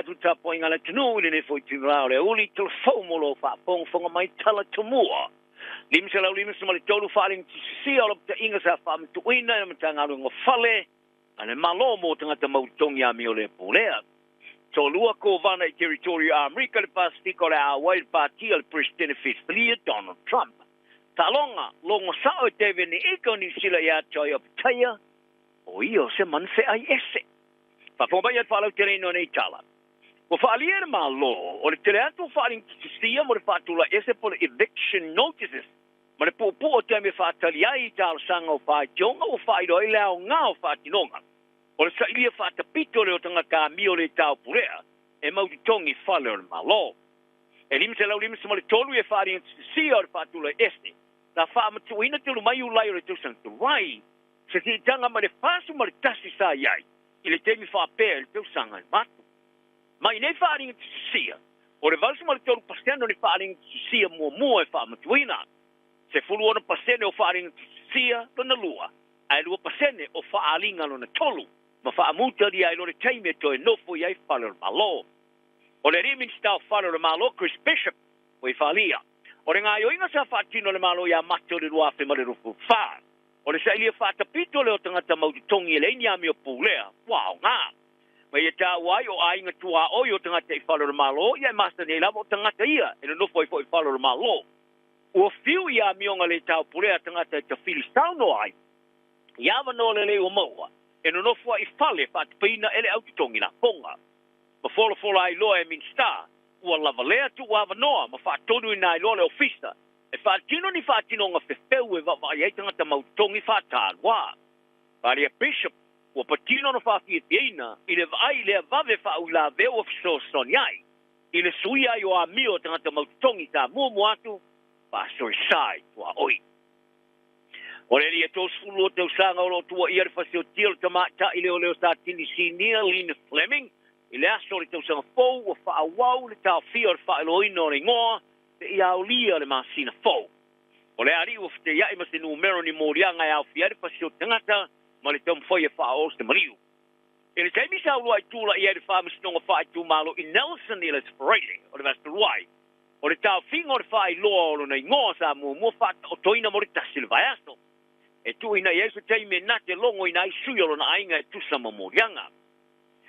atu tapuaiga a le atunuu i lenei foi itula o le aoauli tolofou mo lou faafogafoga mai tala tomua. 553 faaaliga o lapataiga sa faamatuuina e le Matagaluega o Fale a le Malo mo tagata mautotogi amio le pulea. Toalua kovana i Territory a Amerika le Pasifika o le a auai le patia le Presidente filifilia Donald Trump. Taaloga, logo sao e David Ika o Niu Sila ia te oe o Pitaia, o ia o se manu feai ese. Faafofoga mai le faalauteleina o nei tala. Ua faaalia e le Malo o le tele atu o faaaliga mo le faatulai ese po le eviction notices ma le puupuu o taimi e faatali ai i talosaga o faitioga ua faailoa ai le aoga o faatinoga. O le sailia faatapito lea o tagata amio le taupulea e mautotogi fale o le Malo. E 553 e faaaliga o le faatulai ese na faamatuuina talu mai Iulai o le tausaga talu ai. Se siitaga ma le 41 sa i ai i le taimi faapea i le tausaga e matu. Mai nei faaaliga o le 83% o ni faaaliga muamua e faamatuuina. 16% o faaaliga lona lua, ae 2% o faaaliga lona tolu. Ma faamuta lia ai lo le taimi e toe nofo i ai fale o le Malo. O le alii Minista o Fale o le Malo, Chris Bishop, ua i faalia. O le gaoioiga sa faatino le Malo ia Mati o le 2024. O le sailia faatapito lea o tagata mautotogi e leai ni amio pulea, ua aoga. Ma ia taua ai o aiga tuaoi o tagata i fale o le Malo, ia e masani ai lava o tagata ia e nonofo ai foi i fale o le Malo. Ua fiu i amioga le taupulea tagata e tafili saunoa ai, i avanoa lelei ua maua, e nonofo ai i fale faatupeina e le autotogi lafoga. Ma folafola ai loa e Minista, ua lava lea tuu avanoa ma faatonu ina ai loa le ofisa, e faatino ni faatinoga fefeu e vaavaai ai tagata mautotogi faatalua. Faaalia Bishop, ua patino na faafiafiaina i le vaai lea vave faauilavea ua fesoasoani ai i le suia ai o amio o tagata mautotogi sa muamua atu faasoesā i tuaoi. O le alii e 32 tausaga o loo tuuaia le fasiotia o le tamaitai leoleo sa Tinisinia Lynn Fleming i le aso o le tausaga fou ua faaauau le taofia o le faailoaina o le igoa seia aolia le masina fou. O le alii ua feteiai ma se numera o ni moliaga e aofia ai le fasio tagata ma le taumafai e faaoo se maliu. I le taimi sa uluai tula'i ai le faamasinoga faaitumalo i Nelson i le Aso Faraile o le vaiaso talu ai, o le taofiga o le faailoa o lona igoa sa muamua faataotoina mo le tasi o le vaiaso. E tuuina i ai se taimi e na te logoina ai sui o lona aiga e tusa ma moliaga.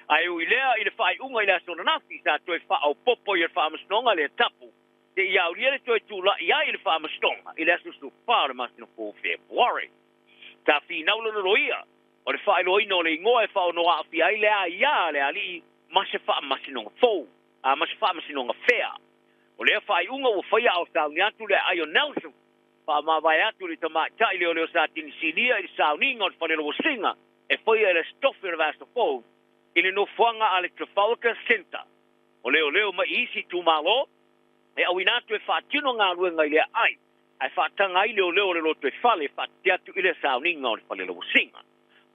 Ae ui lea i le faaiuga i le aso ananafi sa toe faaopoopo i le faamasinoga lea tapu seia aolia le toe tula'i ai i le faamasinoga i le aso 14 o le masina fou o Fepuari. Sa finau lona loia o le faailoaina o le igoa e faaono aafia ai le aia a le alii ma se faamasinoga fou, a ma se faamasinoga fea. O lea faaiuga ua faia a o sauni atu le aai o Nelson faamavae atu le tamaitai leoleo sa Tinisinia i le sauniga o le falelauasiga e faia i le Aso Tofi o le vaiaso fou i le nofoaga a le Trafalgar Centre. O leoleo mai i isi itumalo e auina atu e faatino galuega i le aai ae faataga ai leoleo o le lotoifale e faatete atu i le sauniga o le falelauasiga.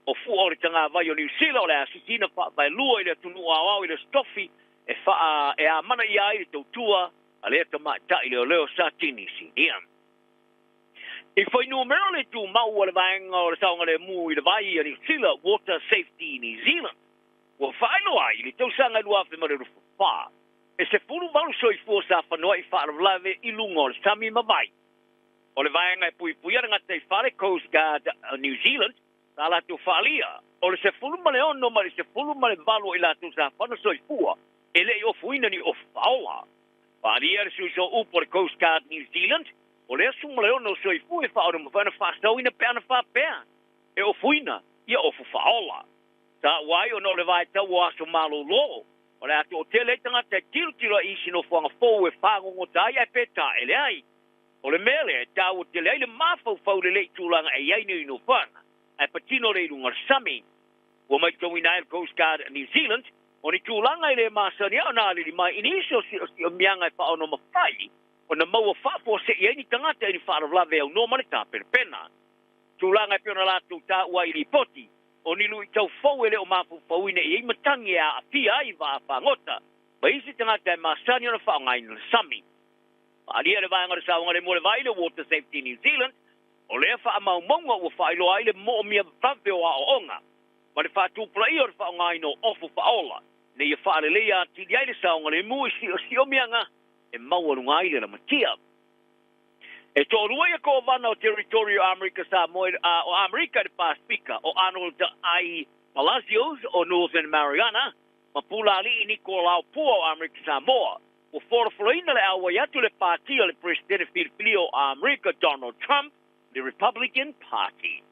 O fua o le tagavai o Niu Sila o le a sisiina faavaelua i le atunuu aoao i le Aso Tofi e faa e amanaia ai le tautua a lea tamaitai leoleo sa Tinisinia. I fuainumera le tumau a le vaega o le saogalemu i le vai a Niu Sila, Water Safety New Zealand, ua faailoa ai i le tausaga 2024, e 18 soifua sa fanoai faalavelave i luga o le sami ma vai. O le vaega e puipuia le gataifale Coast Guard New Zealand sa latou faaalia, o le 16 ma le 18 o i latou sa fano soifua e le i ofuina ni ofu faaola. Faaalia le sui sooupu o le Coast Guard New Zealand, o lea 16 o soifua e faaono mafai ona faasaoina pe ana faapea e ofuina ia ofu faaola. Taua ai ona o le vaitau o aso malolo, o le a toatele ai tagata e tilotilo ai i isi nofoaga fou e fagogota ai ae pe taele ai. O le mea lea e taua tele ai le mafaufau lelei i tulaga e i ai nei nofoaga ae patino le i luga o le sami. Ua matauina ai le Coast Guard New Zealand o ni tulaga e le masani ai ona alili mai i nisi o siosiomiaga e faaono mafai ona maua faafuasei ai ni tagata i ni faalavelave aunoa ma le tapenapena. Tulaga e pei ona latou taua ai i lipoti, o ni luitau fou e le o mafaufauina i ai matagi e aafia ai vaa fagota ma isi tagata e masani ona faaaogaina le sami. Faaalia le vaega o le saogalemu o le vai, le Water Safety New Zealand, o lea faamaumauga ua faailoa ai le moomia vave o aoaoga ma le faatupulaia o le faaaogaina o ofu faaola Ina ia faaleleia atili ai le saogalemu i siosiomiaga e maualuga ai le lamatia. E toalua ia kovana o Territory o Amerika Samoa o Amerika i le Pasefika, o Arnold I. Palacios o Northern Mariana ma Pulaalii Nikolao Pua o Amerika Samoa. Ua folafolaina le auai atu le pati o le Peresetene filifilia o Amerika Donald Trump, le Republican Party.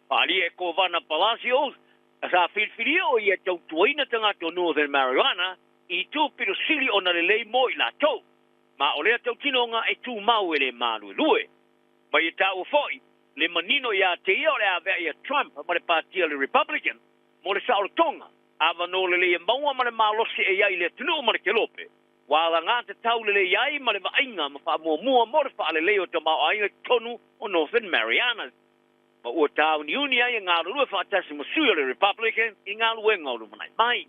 Faaalia e Kovana Palacios, sa filifilia o ia tautuaina tagata o Northern Mariana i itu pito sili ona lelei mo i latou. Ma o lea tautinoga e tumau e le maluelue. Ma ia taua foi le manino ia te ia o le aveai a Trump ma le pati o le Republican mo le saolotoga, avanoa lelei e maua ma le malosi e i ai i le atunuu ma le kelope, ua alagatatau lelei ai ma le vaaiga ma faamuamua mo le faalelei o tamaoaiga i totonu o Northern Marianas. Ma ua tāuniuni ai e galulue faatasi ma sui o le Republican i galuega o lumanai mai.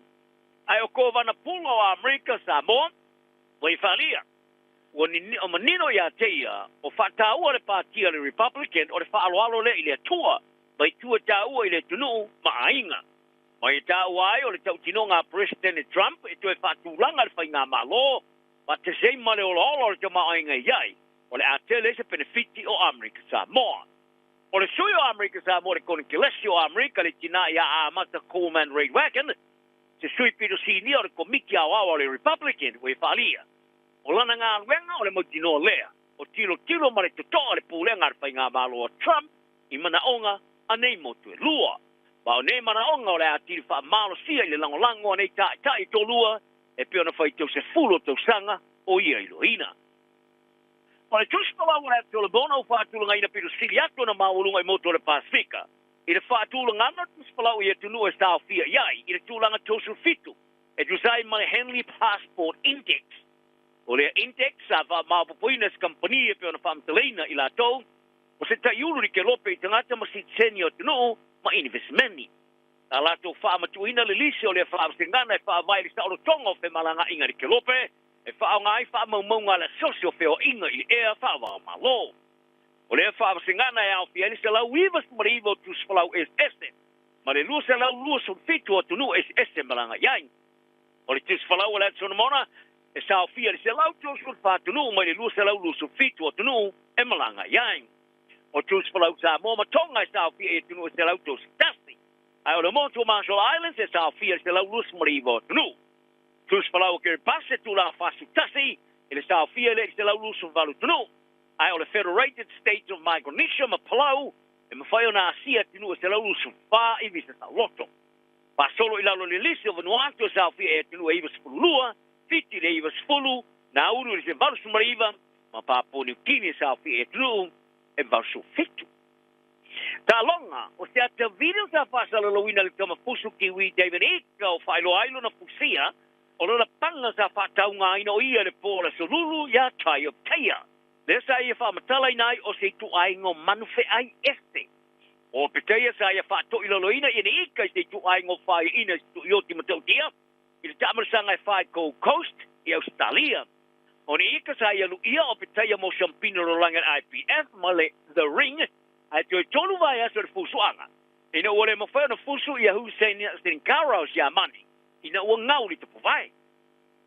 Ae o Kovana Pula o Amerika Samoa, ua i faaalia, ua manino ia te ia o faataua le pati a le Republican o le faaaloalo lea i le Atua, mai tua taua i le atunuu ma aiga. Mai e taua ai o le tautinoga a Peresetene Trump e toe faatulaga le faigamalo, faatasi ai ma le olaola o le tamaoaiga i ai, o le a tele ai se penefiti o Amerika Samoa. O le sui o Amerika Samoa le Konekelesi o Amerika le tina ia Amata Coleman Reidwagen, se sui pito sinia o le Komiti Aoao a le Republican, ua e faaalia, o lana galuega o le mautinoa lea, o tilotilo ma le totoa le pulega a le faigamalo a Trump i manaoga a nei motu e lua. Ma o nei manaoga o le atili faamalosia i le lagolago a nei taitai toalua e pei ona faitau 10 tausaga o ia iloina. O le Tusi Palau o le Atu Solomona ua faatulagaina pito sili atu ona maualuga i motu o le Pasefika. I le faatulagaga o Tusi Palau i atunuu e saofia i ai i le tulaga 37 e tusa ai ma le Henley Passport Index. O lea index sa faamaopoopoina e se kamupani e pei ona faamatalaina i latou o se taiulu i kelope i tagata ma sitiseni o atunuu ma inivesimeni. Sa latou faamatuuina le lisi o lea faavasegana e faavae i le saolotoga o femalagaaiga i le kelope e faaaoga ai faamaumauga a le asosi o feoaiga i le ea faava-o-Malo. O lea faavasegana e aofia ai le 199 o tusi palau eseese ma le 227 o atunuu eseese malaga i ai. O le tusi palau o le Atu Solomona e saofia le 134 atunuu mai le 227 atunuu e malaga i ai. O tusi palau Samoa ma Tonga e saofia i atunuu e 131. Ae o le motu o Marshall Islands e saofia le 129 atunuu. Tusi palau o Kiribati e tulaga 41 i le saofia le 128 atunuu. Ae o le Federated States of Micronesia ma Palau e mafai ona asia atunuu e 124 i visa saoloto. Faasolo i lalo le lisi o Vanuatu e saofia e atunuu e 92, Fiti le 90, Nauru i le 89, ma Papua Niu Kini e saofia e atunuu e 87. Taaloga o se ata video sa faasalalauina le tamafusu Kiwi David Ika o faailoa ai lona fusia o lona paga sa faataugaina o ia le po o le aso Lulu iā Tai o Taia. Lea sa ia faamatalaina ai o se ituaiga o manufeai ese. O Petaia sa ia faatoilaloina ia ni ika i se ituaiga o faiaina i se tuioti matautia i le taamalosaga e fā i Gold Coast i Ausetalia. O ni ika sa ia luia o Petaia mo siampina o lalolagi a le IBF ma le The Ring ae toe 3 vaiaso le fusuaga. Ina ua le mafai ona fusu ia Hussein Sinkara o Siamani ina ua gau le tapuvae.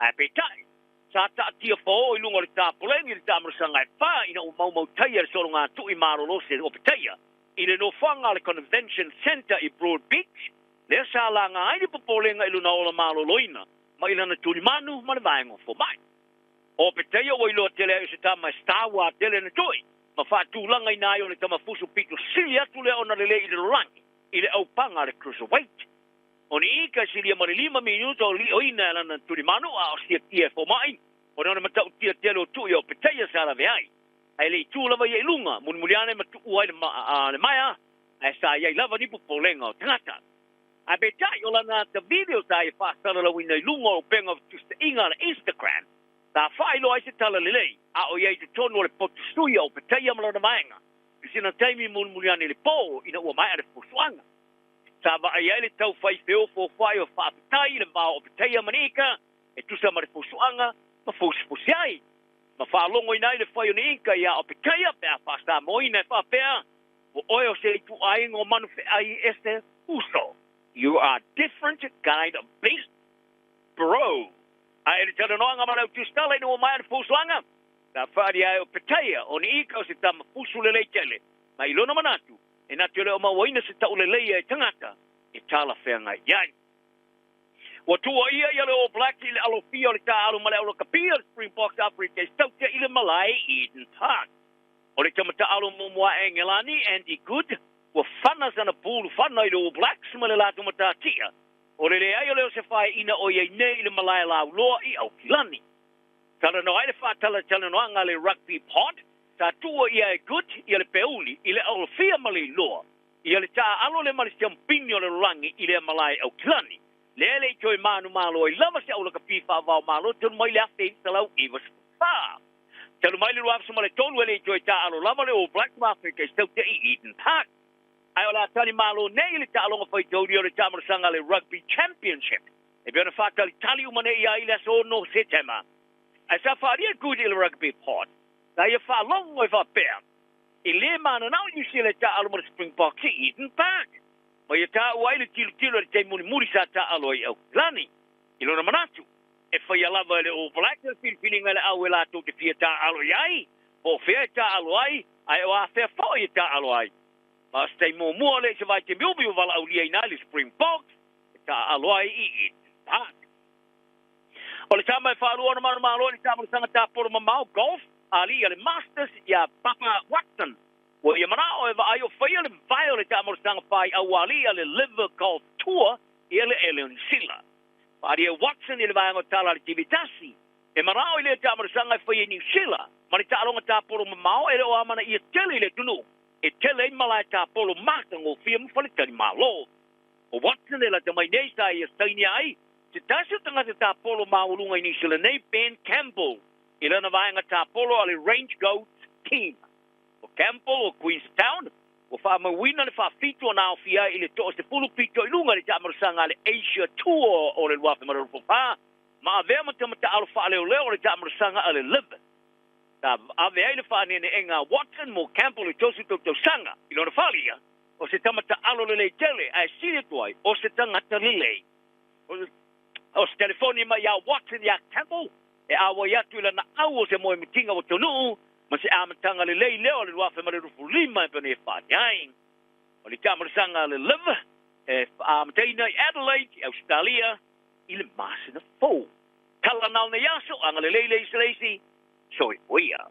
Ae peitai, sa taatia fao i luga o le tapoleni i le taamalosaga e fā ina ua maumautaia le sologatui malolosi o Petaia i le nofoaga o le Convention Centre i Broad Beach, lea sa laga ai le popolega i lona ola maloloina ma i lana tulimanu ma le vaega o fomai. O Petaia ua iloa tele ai o se tama e star tele na toi, ma faatulagaina ai o le tamafusu pito sili atu lea ona lelei i le lalolagi i le aupaga a le cruiserweight. O ni ika e silia ma le 5 minuta o lioina e lana tulimanu a o siakia e fomai, ona o le matautia tele o tui o Petaia sa lave ai. Ae le itu lava ia i luga, mulimuliane ma tuua ai le maea, ae sa iai lava ni popolega o tagata. Ae peitai o lana ata video sa ia faasalalauina i luga o upega o fetusitaiga a le Instagram, sa faailoa ai se tala lelei, a o iai totonu o le potu suia o Petaia ma lona vaega, i sina taimi mulimuliane i le po ina ua maea le fusuaga. Sa vaai ai le taufai feofoofai o faafetai i le vao o Petaia ma Niika e tusa ma le fusuaga ma fusifusi ai. Ma faalogoina ai le fai o Niika ia o Petaia pe a faasamoina e faapea, o oe o se ituaiga o manufeai ese uso. You are different kind of beast. Bro. Ae le talanoaga ma le autusitala ina ua maea le fuafuaga, sa faaalia ai o Petaia o ni ika o se tama fusu lelei tele, ma i lona manatu, e na te le o mauaina se tauleleia e tagata e talafeagai i ai. Ua tuuaia ia le All Blacks i le alofia o le taaalo ma le aulakapia o le Springboks Afrika i Sautia i le malae Eden Park. O le tama taaalo muamua a Engelani, Andy Goode, ua fana sana pulu fana i le All Blacks ma le latou matatia o le leai o lea o se faeina o i ai nei i le malae lauloa i Aukilani. Talanoa ai le faatalatalanoaga a le Rugby Pod, sa tuuaia e Goode ia le peuli i le alofia ma le iloa ia le taaalo lea ma le siampini o le lalolagi i lea malae Aukilani. Lea e le i toe manumalo ai lava se aulakapi faava-o-Malo talu mai le 1994. Talu mai le 2003 e le i toe taaalo lava le All Blacks ma Afrika i Sautia i Eden Park. Ae o le a tali malo nei i le taaloga faitaulia o le taamalosaga a le Rugby Championship e pei ona faatalitali uma nei i ai i le aso 6 Setema. Ae sa faaalia e Goody i le Rugby Pod, sa ia faalogo e faapea, E le mananao Niu Sila e taaalo ma le Springboks i Eden Park. Ma ia taua ai le tilotilo i le taimi mulimuli sa taaalo ai i Aukilani. I lona manatu, e faia lava e le All Blacks le filifiliga e le au e latou te fia taaalo i ai, po o fea e taaalo ai, ae o afea foi e taaalo ai. Ma o se taimi muamua lea i se vaitaimi umi ua valaauliaina ai le Springboks e taaalo ai i Eden Park. O le tama e faalua ona manumalo i le taamalosaga tapolo mamao, golf, a alii a le Masters ia Bubba Watson, ua ia manao e vaai o faia le mavae o le taamalosaga faaiau a alii a le LIV Golf Tour ia le Ellen Sila. Faaalia e Watson i le vaega o tala a le TV tasi, e manao i lea taamalosaga e faia i Niu Sila ma le taaloga tapolo mamao e le o amanaia tele i le atunuu e tele ai malae tapolo matagofie ma faletalimalo. O Watson e lata mai nei sa ia sainia ai se tasi o tagata tapolo maualuga i Niu Sila nei, Ben Campbell, i lana vaega tapolo a le Range Goats Team. O Campbell o Queenstown, ua faamauina le faafitu ona aofia ai i le toa-10 pito i luga i le taamalosaga a le Asia Tour o le 2024, ma avea ma tama taaalo faaleoleo o le taamalosaga a le LIV. Sa ave ai le faaneeneega a Watson mo Campbell i 30 tausaga i lona falia, o se tama taaalo lelei tele ae sili atu ai o se tagata lelei. O se telefoni mai ia Watson iā Campbell e auai atu i lana au o se moemitiga ua taunuu ma se amataga lelei lea o le 2025 e pei ona e faaalia ai. O le taamalosaga a le LIV e amataina i Adelaide i Ausetalia i le masina fou. Tala na o nei aso, agalelei le isi le isi, soifua ia.